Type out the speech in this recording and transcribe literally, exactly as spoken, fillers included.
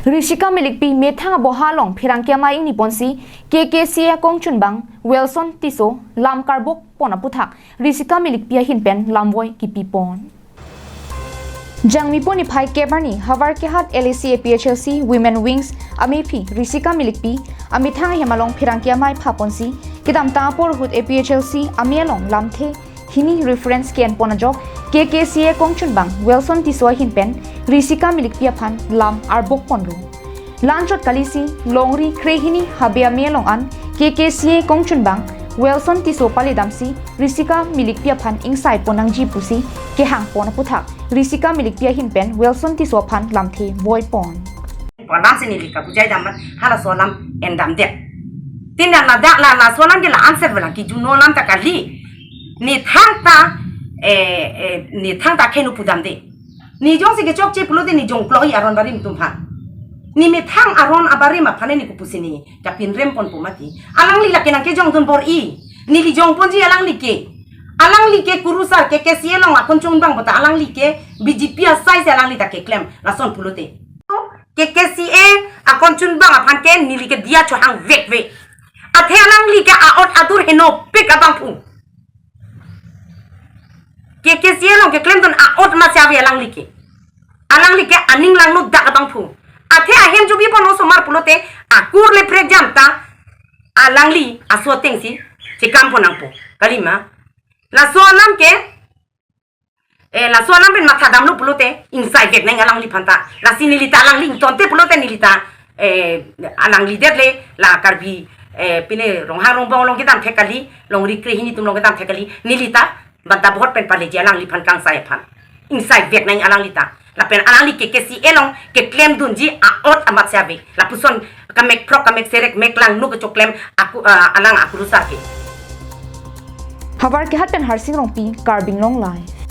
Risika Milikpi methang aboha along pherangke amei ingni ponsi K K C A akongchunbang Wilson Tisso lam karbok pon aputhak Risika Milikpi ahin pen lamvoi kipi pon. Jangmipo niphai kep arni Howraghat L A C A P H L C Women Wings amephi Risika Milikpi amethang ahem along pherangke amei pha ponsi kedamtang apor ahut A P H L C amei along lamthe hini reference ke-en pon ajok K K C A akongchunbang Wilson Tisso ahin pen Risika Milikpi aphan lam arbok ponlo. La-anchot kalisi longri krehini habe amei along an K K C A akongchunbang Wilson Tisso pale damsi Risika Milikpi aphan ingsai pon nangji pusi kehang pon aputhak Risika Milikpi ahin pen Wilson Tisso aphan lamthe voi pon. Palam si neli kapujai dam mat halaso alam en damdet. Tin dan ladak la laso alam ke la answer velang ki juno alam ta kali. Neli thangta, eh, eh, neli thangta khenu pudamde. Neli jongsi kechokche pulote neli jongkloi aron barim atum aphan. Neli methang aron abarim aphan neli kopusi neli kapinrem ponpo mati. Alangli lake nangkejongdun bor-i. Neli jongponji alangli ke. Alangli ke kurusar K K C A along akongchunbang bota alangli ke B J P asai si alangli ta keklem lason pulote. K K C A akongchunbang aphan ke neli ke diya chohang vekve. Athe alangli ke a'ot adur henopik abangphu. K K C A along keklemdun a'ot amatsi ave alangli ke. Alangli ke aning langno dak abangphu. Athe ahem jubi pon osomar pulote akur le prekjam ta alangli aso atengsi chekam pon nangpo. Kalima. Laso alam ke, eh, laso alam pen matha damlo pulote ingsai vek nang alangliphan ta. Lasi neli ta alangli ingtonte pulote neli ta, eh, alangli det le la Karbi, eh, pine Ronghang Rongbong along kedam thek kali, longri krehini atum along kedam thek kali, neli ta banta bohot pen paleji alangliphan kangsai aphan. Ingsai vek nang alangli ta. Lapen alangli K K C A along keklemdunji a'ot amatsi ave. Lapuson kamek phrok kamek serek mek langno kechoklem aku, ah, alang akurusar ke. Howraghat pen Harsing Rongpi, Karbi Anglong Live.